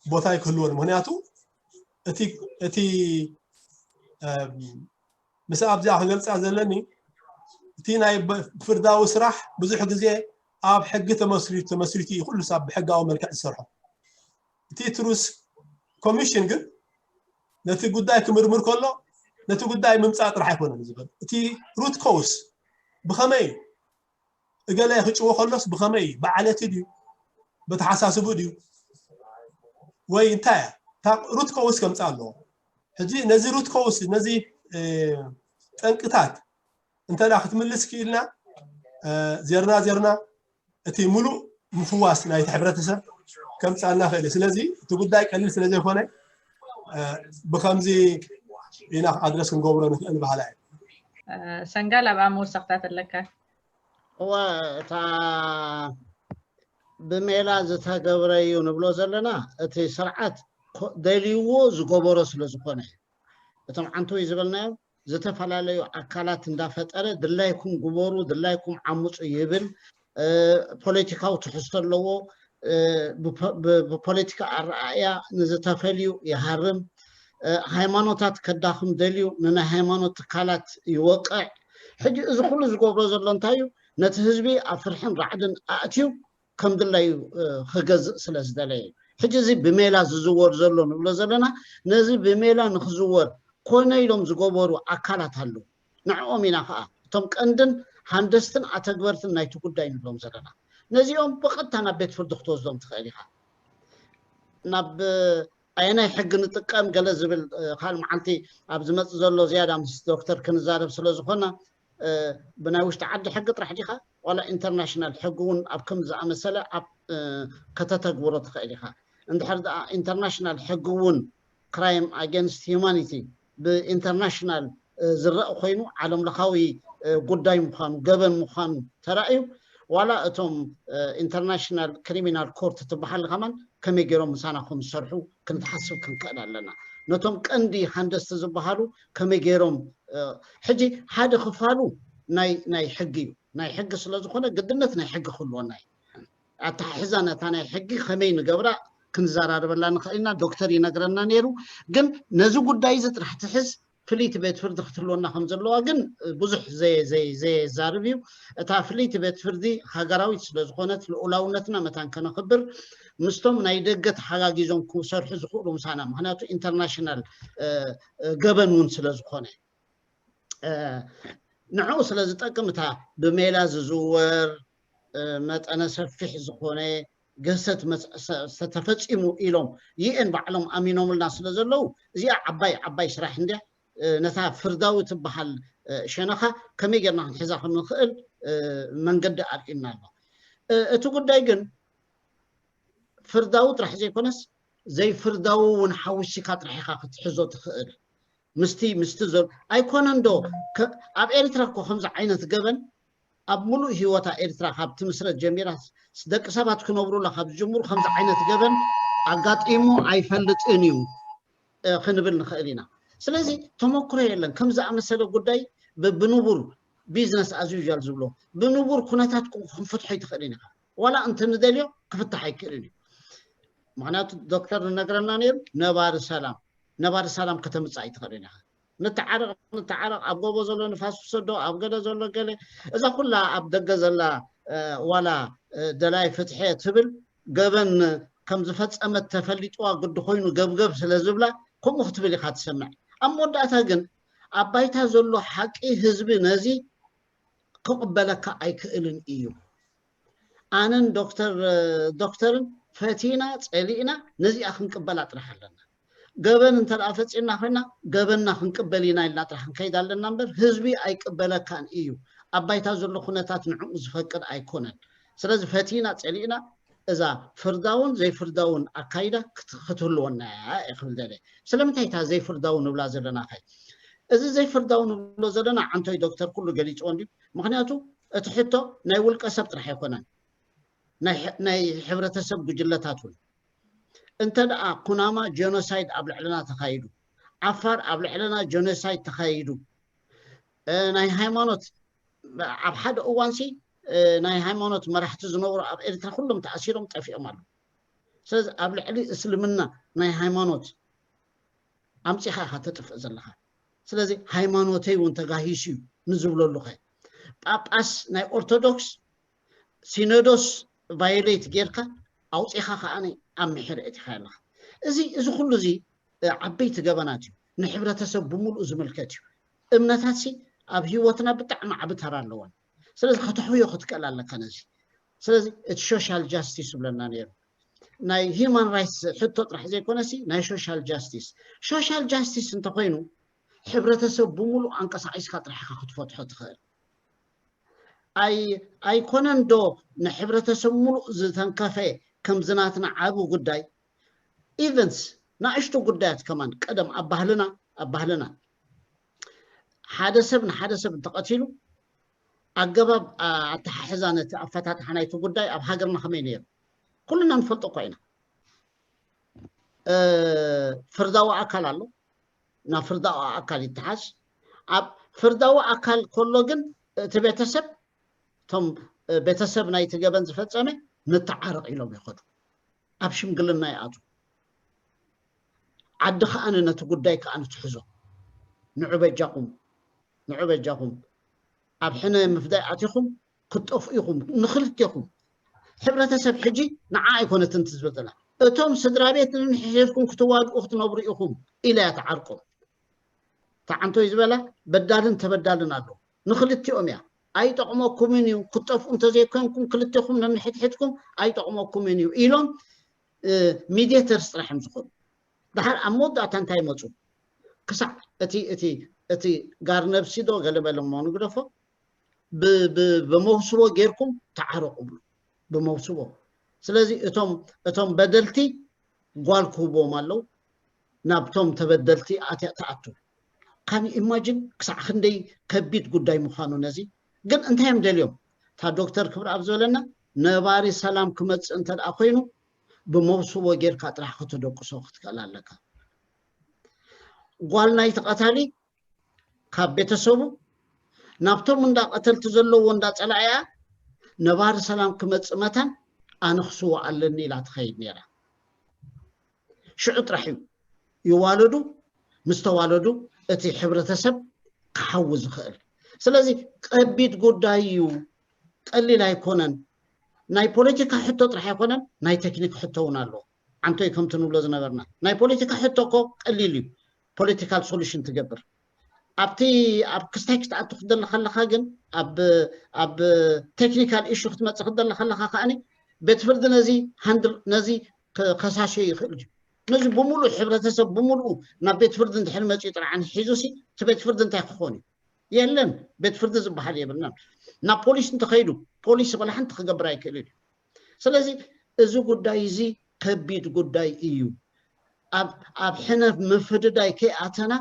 ቦታ ኣይክህልዎን። ምክንያቱ እቲ እቲ ምስ ኣብዚኣ ክገልፃ ዘለኒ እቲ ናይ ፍርዳዊ ስራሕ ብዙሕ ግዜ ኣብ ሕጊ ተመስሪቱ ተመስሪቱ እዩ ኩሉ ሰብ ብሕጋዊ መልክዕ ዝሰርሖ። እቲ ትሩስ ኮሚሽን ግን ነቲ ጉዳይ ክምርምር ከሎ ነቲ ጉዳይ ምምፃእ ጥራሕ ኣይኮነን ዝብል። እቲ root cause ብኸመይ እገለ ክጭዎ ከሎስ ብኸመይ እዩ? ብዓለቲ ድዩ? በተሓሳስቡ ድዩ? ወይ እንታይ እያ? እታ root cause ከምፃእ ኣለዎ። ሕጂ ነዚ root cause ነዚ ጠንቅታት እንተ ክትምልስ ክኢልና ዜርና ዜርና እቲ ሙሉእ ምፍዋስ ናይቲ ሕብረተሰብ ከምፃልና ክእል። ስለዚ እቲ ጉዳይ ቀሊል ስለዘይኮነ ብከምዚ ኢና ኣድረስ ክንገብሮ ንክእል ባህላ እዩ። ሰንጋል ኣብኣ መወሰኽታት ኣለካ? እወ እታ ብሜላ ዝተገብረ እዩ ንብሎ ዘለና እቲ ስርዓት ደልይዎ ዝገበሮ ስለ ዝኾነ እቶም ዓንተወይ ዝበልናዮም ዝተፈላለዩ ኣካላት እንዳፈጠረ ድላይኩም ግበሩ ድላይኩም ዓምፁ ይብል። ፖለቲካዊ ትሕዝቶ ኣለዎ። ብፖለቲካ ኣረኣእያ ንዝተፈልዩ ይሃርም። ሃይማኖታት ከዳኽም ደልዩ ንናይ ሃይማኖት ትካላት ይወቅዕ። ሕጂ እዚ ኩሉ ዝገብሮ ዘሎ እንታይ እዩ? ነቲ ህዝቢ ኣብ ፍርሕን ራዕድን ኣእትዩ ከም ድላዩ ክገዝእ ስለ ዝደለየ እዩ። ሕጂ እዚ ብሜላ ዝዝወር ዘሎ ንብሎ ዘለና ነዚ ብሜላ ንክዝወር ኮነ ኢሎም ዝገበሩ ኣካላት ኣለዉ። ንዕኦም ኢና ከዓ እቶም ቀንድን ሃንደስትን ኣተግበርትን ናይቲ ጉዳይ ንብሎም ዘለና። ነዚኦም ብቐጥታ ናብ ቤት ፍርዲ ክትወስዶም ትኽእል ኢኻ። ናብ ኣየናይ ሕጊ ንጥቀም ገለ ዝብል ካልእ መዓልቲ ኣብ ዝመፅእ ዘሎ ዝያዳ ምስ ዶክተር ክንዛረብ ስለ ዝኾና ብናይ ውሽጢ ዓዲ ሕጊ ጥራሕ ዲኻ ዋላ ኢንተርናሽናል ሕጊ እውን ኣብ ከም ዝኣመሰለ ኣብ ከተተግብሮ ትኽእል ኢኻ። እንድሕር ደኣ ኢንተርናሽናል ሕጊ እውን crime against humanity ብኢንተርናሽናል ዝረእ ኮይኑ ዓለም ለኻዊ ጉዳይ ምዃኑ ገበን ምዃኑ ተራእዩ ዋላ እቶም ኢንተርናሽናል ክሪሚናል ኮርት ትበሃል ከማን ከመይ ገይሮም ምሳና ከም ዝሰርሑ ክንትሓስብ ክንክእል ኣለና። ነቶም ቀንዲ ሃንደስቲ ዝበሃሉ ከመይ ገይሮም ሕጂ ሓደ ክፋሉ ናይ ናይ ሕጊ እዩ። ናይ ሕጊ ስለ ዝኾነ ግድነት ናይ ሕጊ ክህልወና እዩ። ኣተሓሕዛ ነታ ናይ ሕጊ ከመይ ንገብራ ክንዘራረበላ ንኽእል ኢና። ዶክተር ይነግረና ነይሩ። ግን ነዚ ጉዳይ እዚ ጥራሕ ትሕዝ ፍልይቲ ቤት ፍርዲ ክትህልወና ከም ዘለዋ ግን ብዙሕ ዘየዛርብ እዩ። እታ ፍልይቲ ቤት ፍርዲ ሃገራዊት ስለ ዝኾነት ልኡላውነትና መታን ከነኽብር ምስቶም ናይ ደገ ተሓጋጊዞም ክሰርሑ ዝኽእሉ ምሳና ምክንያቱ ኢንተርናሽናል ገበን እውን ስለ ዝኾነ ንዕኡ ስለ ዝጠቅም እታ ብሜላ ዝዝወር መጠነ ሰፊሕ ዝኾነ ግህሰት ተፈፂሙ ኢሎም ዩኤን ባዕሎም ኣሚኖምልና ስለ ዘለዉ እዚኣ ዓባይ ዓባይ ስራሕ እንድያ። ነታ ፍርዳዊ ትበሃል ሸነኻ ከመይ ጌርና ክንሕዛ ከም ንኽእል መንገዲ ኣርእዩና ኣሎ። እቲ ጉዳይ ግን ፍርዳዊ ጥራሕ ዘይኮነስ ዘይፍርዳዊ እውን ሓዊስካ ጥራሕ ኢኻ ክትሕዞ ትኽእል። ምስቲ ምስቲ ዘሎ ኣይኮነን ዶ? ኣብ ኤርትራ እኮ ከምዚ ዓይነት ገበን ኣብ ሙሉእ ህይወታ ኤርትራ ካብ ትምስረት ጀሚራ ደቂ ሰባት ክነብሩላ ካብ ዝጅምሩ ከምዚ ዓይነት ገበን ኣጋጢሙ ኣይፈልጥን እዩ ክንብል ንኽእል ኢና። ስለዚ ተመክሮ የለን። ከም ዝኣመሰለ ጉዳይ ብንቡር ቢዝነስ ኣዝዩል ዝብሎ ብንቡር ኩነታት ክንፍትሖ ይትኽእል ኢና። ዋላ እንተ ንደልዮ ክፍታሕ ኣይክእልን እዩ። ምክንያቱ ዶክተር ዝነግረና ነይሩ ነባሪ ሰላም ነባሪ ሰላም ከተምፅእ ኣይትኽእልን ኢኻ። ንተዓረቕ ንተዓረቕ ኣብ ጎቦ ዘሎ ንፋስ ውሰዶ ኣብ ገለ ዘሎ ገለ እዛ ኩላ ኣብ ደገ ዘላ ዋላ ደላይ ፍትሐ ትብል ገበን ከም ዝፈፀመት ተፈሊጥዋ ግዲ ኮይኑ ገብገብ ስለ ዝብላ ከምኡ ክትብል ኢኻ ትሰምዕ። ኣብ መወዳእታ ግን ኣብ ባይታ ዘሎ ሓቂ ህዝቢ ነዚ ክቕበለካ ኣይክእልን እዩ። ኣነን ዶክተር ዶክተርን ፈቲና ፀሊእና ነዚኣ ክንቅበላ ጥራሕ ኣለና። ገበን እንተ ደኣ ፈጺምና ኮይና፣ ገበንና ክንቅበል ኢና ኢልና ጥራሕ ክንከይድ ኣለና እምበር፣ ህዝቢ ኣይቅበለካን እዩ። ኣብ ባይታ ዘሎ ኩነታት ንዕኡ ዝፈቅድ ኣይኮነን። ስለዚ ፈቲና ጸሊእና እዛ ፍርዳውን ዘይፍርዳውን ኣካይዳ ክት-፣ ክትህልወና እያ እየ ክብል ደልየ። ስለምንታይ እታ ዘይፍርዳዊ ንብላ ዘለና ኸ? እዚ ዘይፍርዳዊ ንብሎ ዘለና ዓንቶይ ዶክተር ኩሉ ገሊጽዎ እንድዩ። ምኽንያቱ እቲ ሕቶ ናይ ውልቀ ሰብ ጥራሕ ኣይኮነን። ናይ ሕ-፣ ናይ ሕብረተሰብ ጉጅለታት እውን። እንተ ደኣ ኩናማ ጀኖሳይድ ኣብ ልዕልና ተኻይዱ፣ ዓፋር ኣብ ልዕልና ጀኖሳይድ ተኻይዱ፣ እ፣ ናይ ሃይማኖት፣ ኣብ ሓደ እዋንሲ፣ እ፣ ናይ ሃይማኖት መራሕቲ ዝነበሩ ኣብ ኤርትራ ኩሎም ተኣሲሮም ጠፊኦም ኣለዉ። ስለዚ ኣብ ልዕሊ እስልምና ናይ ሃይማኖት ኣምጺኻ ኢኻ ተጥፍእ ዘለኻ። ስለዚ ሃይማኖተይ እውን ተጋሂሱ እዩ ንዝብለሉ ኸ፣ ጳጳስ ናይ ኦርቶዶክስ ሲኖዶስ ቫዮሌት ጌርካ ኣውጺኻ ከኣ ኣብ ምሒር ኣእቲኻ ኣለኻ። እዚ፣ እዚ ኩሉ እዚ፣ እ፣ ዓበይቲ ገበናት እዩ። ንሕብረተሰብ ብምሉኡ ዝምልከት እዩ። እምነታትሲ ኣብ ህይወትና ብጣዕሚ ዓቢ ተራ ኣለወን። ስለዚ ከተሕውዮ ክትክእል ኣለካ ነዚ። ስለዚ እቲ ሶሻል ጃስቲስ ይብለና ነይሩ። ናይ ሂማን ራይትስ ሕቶ ጥራሕ ዘይኮነሲ ናይ ሶሻል ጃስቲስ። ሶሻል ጃስቲስ እንተኾይኑ ሕብረተሰብ ብምሉእ ኣንቀሳቒስካ ጥራሕ ኢኻ ክትፈትሖ ትኽእል። ኣይ-፣ ኣይኮነን ዶ ንሕብረተሰብ ምሉእ ዝተንከፈ ከምዚ ናትና ዓቢ ጉዳይ? ኢቨንስ ንኣሽቱ ጉዳያት ከማን ቀደም ኣብ ባህልና፣ ኣብ ባህልና ሓደ ሰብ ንሓደ ሰብ እንተቐቲሉ ኣገባብ፣ ኣ-፣ ኣተሓሕዛ ነቲ ኣፈታትሓ ናይቲ ጉዳይ ኣብ ሃገርና ከመይ ነይሩ? ኩልና ንፈልጦ እኳ ኢና። እ፣ ፍርዳዊ ኣካል ኣሎ፣ ናብ ፍርዳዊ ኣካል ይተሓዝ። ኣብ ፍርዳዊ ኣካል ከሎ ግን እቲ ቤተሰብ፣ እቶም፣ እ፣ ቤተሰብ ናይቲ ገበን ዝፈጸመ ንተዓረቕ ኢሎም ይኸዱ። ኣብ ሽምግልና ይኣትዉ። ዓዲ ከኣ ነቲ ጉዳይ ከኣ ንትሕዞ። ንዑ በጃኹም፣ ንዑ በጃኹም። ኣብ ሕነ ምፍዳይ ኣቲኹም ክትጠፍኡ ኢኹም፣ ንኽልቴኹም። ሕብረተሰብ ሕጂ ንዓ ኣይኮነትን ትዝብል ዘላ። እቶም ስድራ ቤት ንንሕድሕድኩም ክትዋድኡ ክትነብሩ ኢኹም ኢላ እያ ትዓርቆም። እታ ዓንቶይ ዝበላ በዳልን ተበዳልን ኣለዉ። ንኽልቲኦም እያ። ኣይጠቕመኩምን እዩ፣ ክትጠፍኡ እንተዘይኮንኩም ክልቴኹም ነንሕድሕድኩም ኣይጠቕመኩምን እዩ ኢሎም፣ እ፣ ሚድየተርስ ጥራሕ እዮም ዝኾኑ። ደሓር ኣብ መወዳእታ እንታይ መጹ? ክሳዕ እቲ፣ እቲ፣ እቲ ጋር ነብሲ ዶ ገለ በለ እሞ ንግደፎ፣ ብ-፣ ብ-፣ ብመውስቦ ጌርኩም ተዓረቑ ብሉ። ብመውስቦ። ስለዚ እቶም፣ እቶም በደልቲ ጓል ክህብዎም ኣለዉ፣ ናብቶም ተበደልቲ ኣትያ ትኣቱ። ካን ኢማጂን ክሳዕ ክንደይ ከቢድ ጉዳይ ምዃኑ ነዚ። ግን እንታይ እዮም ደልዮም? እታ ዶክተር ክብረኣብ ዝበለና ነባሪ ሰላም ክመጽእ እንተ ደኣ ኮይኑ ብመውስቦ ጌርካ ጥራሕ ከተደቅሶ ክትክእል ኣለካ። ጓል ናይቲ ቀታሊ ካብ ቤተሰቡ ናብቶም እንዳ ቀተልቲ ዘለዎ እንዳ ጸላኢኣ ነባሪ ሰላም ክመጽእ መታን ኣነ ክስዋእ ኣለኒ ኢላ ትኸይድ ነይራ። ሽዑ ጥራሕ እዩ ይዋለዱ፣ ምስ ተዋለዱ እቲ ሕብረተሰብ ክሓዊ ዝኽእል። ስለዚ ከቢድ ጉዳይ እዩ፣ ቀሊል ኣይኮነን። ናይ ፖለቲካ ሕቶ ጥራሕ ኣይኮነን፣ ናይ ቴክኒክ ሕቶ እውን ኣለዎ። ዓንቶይ ከምቲ ንብሎ ዝነበርና ናይ ፖለቲካ ሕቶ እኮ ቀሊል እዩ፣ ፖለቲካል ሶሉሽን ትገብር። ኣብቲ ኣብ ክስታይ ክትኣቱ ክትደሊ ከለኻ ግን ኣብ፣ ኣብ ቴክኒካል ኢሹ ክትመጽእ ክትደሊ ከለኻ ከኣኒ ቤት ፍርዲ ነዚ ሃንድል፣ ነዚ ከ-፣ ከሳሾ ይኽእል ድዩ? ነዚ ብምሉእ ሕብረተሰብ ብምሉኡ ናብ ቤት ፍርዲ እንድሕር መጺኡ ጥርዓን ሒዙ ሲ እቲ ቤት ፍርዲ እንታይ ክኾን እዩ? የለን፣ ቤት ፍርዲ ዝበሃል የብልናን። ናብ ፖሊስ እንተኸይዱ ፖሊስ ወላ ሓንቲ ክገብር ኣይክእልን እዩ። ስለዚ እዚ ጉዳይ እዚ ከቢድ ጉዳይ እዩ። ኣብ፣ ኣብ ሕነ ምፍድዳይ ከይኣተና፣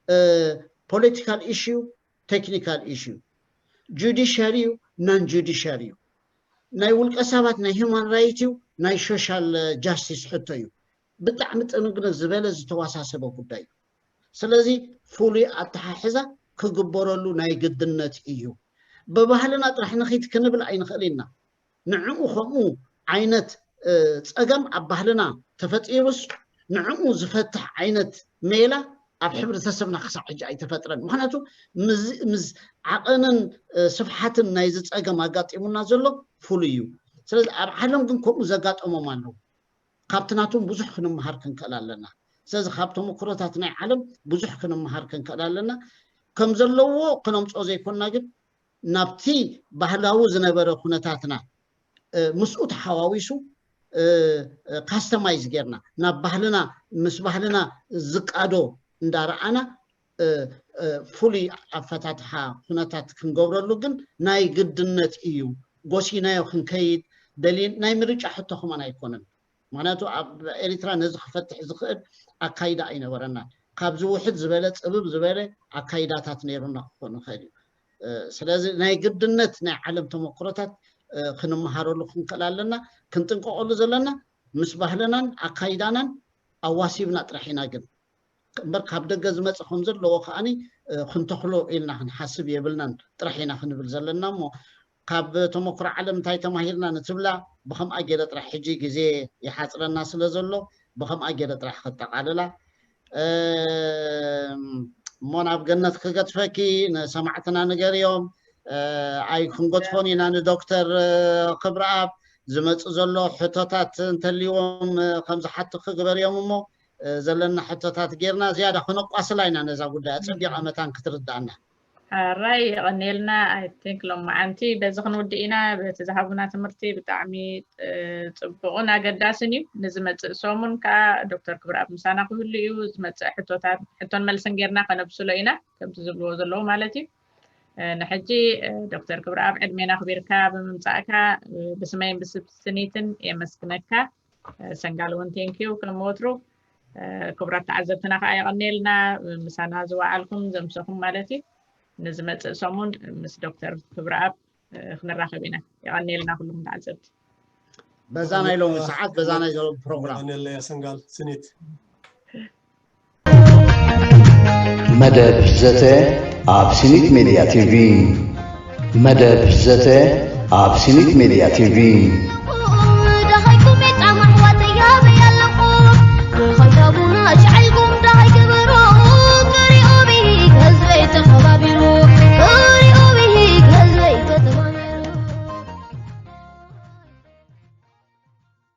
እ፣ ፖለቲካል ኢሹ፣ ቴክኒካል ኢሹ፣ ጁዲሻሪ እዩ፣ ናን ጁዲሻሪ እዩ፣ ናይ ውልቀ ሰባት ናይ ሂውማን ራይት እዩ፣ ናይ ሶሻል ጃስቲስ ሕቶ እዩ። ብጣዕሚ ጥንግነ ዝበለ ዝተወሳሰበ ጉዳይ እዩ። ስለዚ ፍሉይ ኣተሓሕዛ ክግበረሉ ናይ ግድነት እዩ። ብባህልና ጥራሕ ንኺድ ክንብል ኣይንኽእል ኢና። ንዕኡ ከምኡ ዓይነት፣ እ፣ ጸገም ኣብ ባህልና ተፈጢሩስ ንዕኡ ዝፈትሕ ዓይነት ሜላ ኣብ ሕብረተሰብና ክሳዕ ሕጂ ኣይተፈጥረን። ምኽንያቱ ምስ፣ ምስ ዓቐንን፣ እ፣ ስፍሓትን ናይዚ ጸገም ኣጋጢሙና ዘሎ ፍሉይ እዩ። ስለዚ ኣብ ዓለም ግን ከምኡ ዘጋጠሞም ኣለዉ። ካብቲ ናቶም ብዙሕ ክንመሃር ክንክእል ኣለና። ስለዚ ካብ ተመክሮታት ናይ ዓለም ብዙሕ ክንመሃር ክንክእል ኣለና። ከም ዘለዎ ክነምጽኦ ዘይኮንና ግን ናብቲ ባህላዊ ዝነበረ ኩነታትና፣ እ፣ ምስኡ ተሓዋዊሱ ካስተማይዝ ጌርና ናብ ባህልና ምስ ባህልና ዝቃዶ እንዳረኣና ፍሉይ ኣፈታትሓ ኩነታት ክንገብረሉ ግን ናይ ግድነት እዩ። ጎሲናዮ ክንከይድ ደሊ ናይ ምርጫ ሕቶ ከማን ኣይኮነን። ምክንያቱ ኣብ ኤሪትራ ነዚ ክፈትሕ ዝኽእል ኣካይዳ ኣይነበረናን። ካብዚ ውሕድ ዝበለ ጽብብ ዝበለ ኣካይዳታት ነይሩና ክኾን ይኽእል እዩ። ስለዚ ናይ ግድነት ናይ ዓለም ተመክሮታት ክንመሃረሉ ክንክእል ኣለና። ክንጥንቀቐሉ ዘለና ምስ ባህልናን ኣካይዳናን ኣዋሲብና ጥራሕ ኢና ግን እምበር ካብ ደገ ዝመጽእ ከም ዘለዎ ከዓኒ ክንተኽሎ ኢልና ክንሓስብ የብልናን ጥራሕ ኢና ክንብል ዘለና እሞ ካብ ተመክሮ ዓለም እንታይ ተማሂርና ንትብላ ብከምኣ ገይረ ጥራሕ ሕጂ ግዜ ይሓጽረና ስለ ዘሎ ብከምኣ ገይረ ጥራሕ ከጠቓልላ እሞ ናብ ገነት ክገድፈኪ ንሰማዕትና ንገርዮም። ኣይ ክንገድፎን ኢና ንዶክተር ክብረኣብ ዝመጽእ ዘሎ ሕቶታት እንተልይዎም ከም ዝሓትኺ ግበርዮም እሞ ዘለና ሕቶታት ጌርና ዝያዳ ክነቋስላ ኢና ነዛ ጉዳይ ኣጸቢቓ መታን ክትርድኣና። ሕራይ የቐንየልና። I think ሎማዓንቲ በዚ ክንውድእ ኢና። በቲ ዝሃቡና ትምህርቲ ብጣዕሚ ጽቡቕን ኣገዳስን እዩ። ንዝመጽእ ሰሙን ከዓ ዶክተር ክብረኣብ ምሳና ክህሉ እዩ። ዝመጽእ ሕቶታት ሕቶን መልስን ጌርና ከነብስሎ ኢና ከምቲ ዝብልዎ ዘለዉ ማለት እዩ። ንሕጂ ዶክተር ክብረኣብ ዕድሜና ኣኽቢርካ ብምምጻእካ ብስመይን ብስም ስኒትን የመስግነካ። ሰንጋል እውን thank you ከም ወትሩ። ክቡራት ተዓዘብትና ከዓ የቐንየልና ምሳና ዝወዓልኩም ዘምሰኹም ማለት እዩ። ንዝመፅእ ሰሙን ምስ ዶክተር ክብረኣብ ክንራኸብ ኢና። የቐንየልና ኩልኩም ተዓዘብቲ። በዛ ናይ ሎሚ ሰዓት በዛ ናይ ሎሚ ፕሮግራም የቐንየለይ ሰንጋል ስኒት። መደብ ዘተ ኣብ ስኒት ሜድያ ቲቪ። መደብ ዘተ ኣብ ስኒት ሜድያ ቲቪ።